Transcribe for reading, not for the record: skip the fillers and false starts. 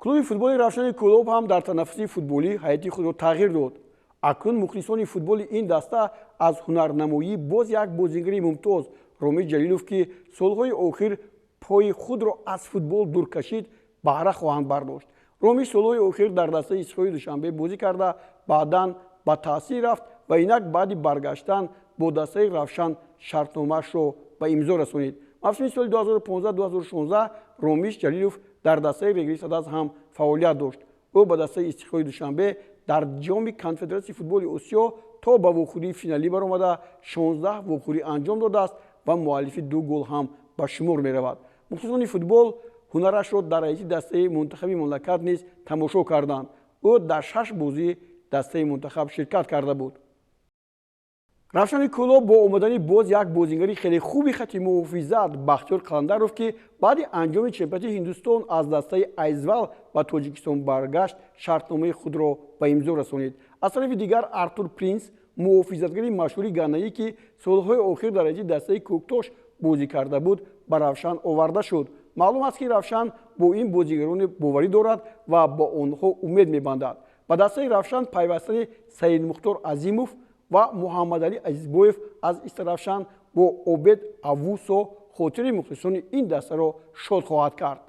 Клуби футболи Равшани Кӯлоб ҳам дар танаффуси футболӣ ҳайати худро тағйир дод. Акнун мухлисони футболи ин даста аз ҳунарнамоӣ боз як бозигари мумтоз, Ромиш Ҷалилов, ки солҳои охир пои худро аз футбол дур кашид, баҳра хоҳанд бардошт. Ромиш солҳои охир дар дастаи Истиқлоли Душанбе бозӣ карда, баъдан ба таъсир рафт ва инак баъди баргаштан бо дастаи Равшан шартномаашро ба имзо расонид. Мавсими соли 2015-2016 Ромиш Ҷалилов дар дастаи Регари Садаз ҳам фаъолият дошт. Ӯ ба дастаи Истиқлоли Душанбе дар Ҷоми Конфедератсияи футболи Осиё то ба вохӯрии финалӣ баромада, 16 вохӯрӣ анҷом додааст ва муаллифи ду гол ҳам ба шумор меравад. Мухлисони футбол ҳунарашро дар ҳайати дастаи мунтахаби мамлакат низ тамошо карданд. Ӯ дар шаш бозии дастаи мунтахаб ширкат карда буд. Равшани Кӯлоб бо омадани боз як бозигари хеле хуби хати муҳофизат, Бахтиёр Қаландаров, ки баъди анҷоми чемпионати Ҳиндустон аз дастаи Айзвал ба Тоҷикистон баргашт, шартномаи худро ба имзо расонид. Аз тарафи дигар, Артур Принс, муҳофизатгари машҳури ганаӣ, ки солҳои охир дар ҳайати дастаи Кӯктош бозӣ карда буд, ба Равшан оварда шуд. Маълум аст, ки Равшан бо ин бозигарони боварӣ дорад ва ба онҳо умед мебандад. Ба дастаи Равшан пайвастани Саидмухтор Азимов ва Муҳаммадалӣ Азизбоев аз Истаравшан бо Обед Авусо хотири мухлисони ин дастаро шод хоҳад кард.